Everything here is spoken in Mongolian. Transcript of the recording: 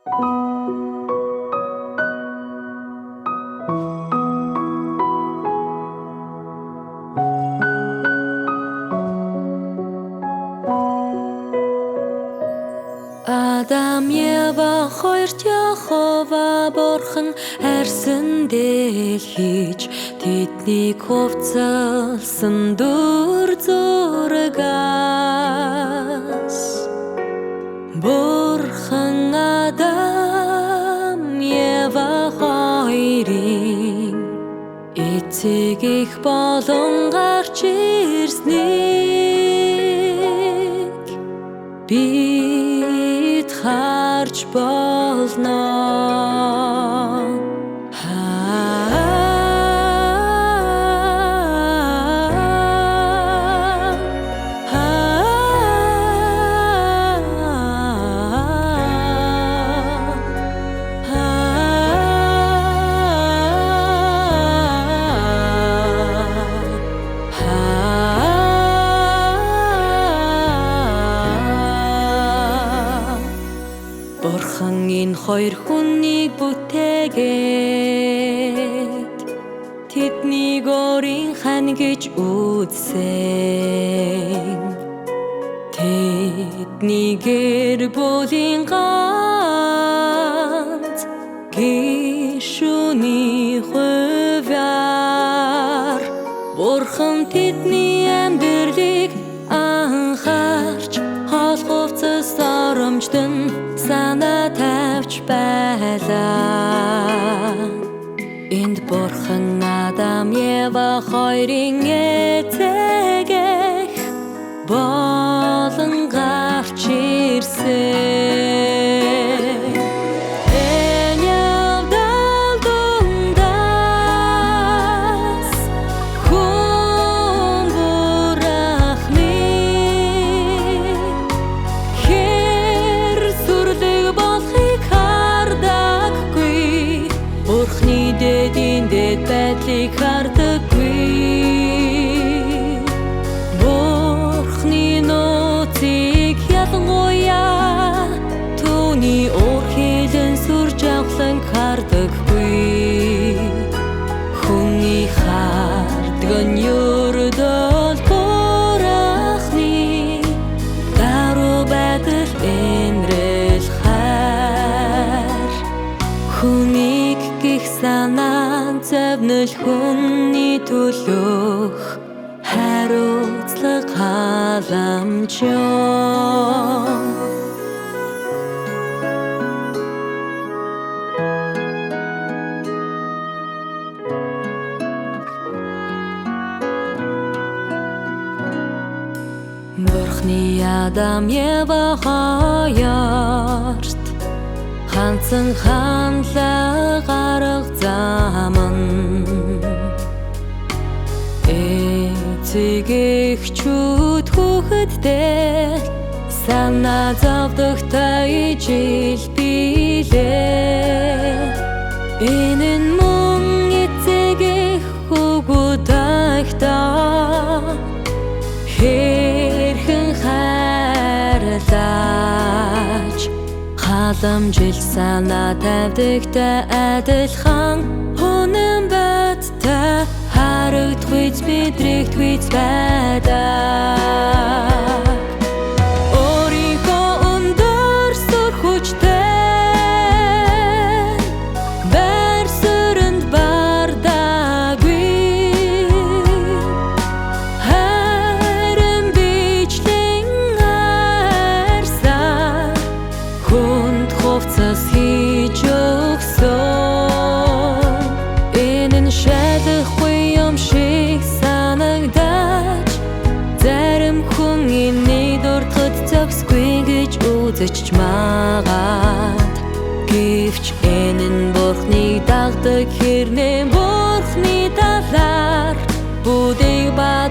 Адам Ева хоёрт Яхова бурхан харьсан дэлхийч тэднийг хувцалсан дүр зурагаас. Бурхан Адам Ева хоёрын эцэг эх болон гарч ирснийг бид харж болно. Бурхан энэ хоёр хүнийг бүтээгээд тэднийг өөрийн хан гэж үзсэн. Тэдний гэр бүлийн ганц гишүүний хувиар Бурхан тэдний амьдралыг анхаарч хоол хувцас оромждон санаа тавьж байлаа. Энд Бурхан Адам Ева хоёрын эцэг эх болон гарч ирсэн. Энэ явдал дундаас хүн бурхны хэр сүрлэг болохыг хардаггүй, Бурхны дэдийн дэд байдлыг хардаггүй. Бурхны нууцыг ялангуяа түүний уур хилэн сүр жавхлан хардаггүй. Хүний харддаг нь ердөө Бурхны даруй байдал энэрэл хайр. Хүнийг гих санаа зовнил хүний төлөөх хариуцлага халамж юм. Бурхны Адам Ева хоёрт хандсан хандлага арга зам нь эцэг эхчүүд хүүхэдтэй санаа зовдогтой ижил билээ. Энэ нь мөн эцэг эх хүүхдүүдтэй хэрхэн хайрлаж халамжил санаа тавьдагтай адилхан үнэн бодтой харагдахуйц мэдрэгдэхүйц байдаг. Өөрийнхөө өндөр сүр хүчтэй байр суурьнд бардаггүй, харин бичлэн хайрсаар хүнд хувцас хийж өгсөн. Энэ нь шалахгүй юм шиг санагдаж зарим хүн энийг дурдахад зохисгүй гэж үзэж магад. Гэвч энэ нь Бурхныг дагдаг хэрнээ Бурхны талаар бүгдийг ба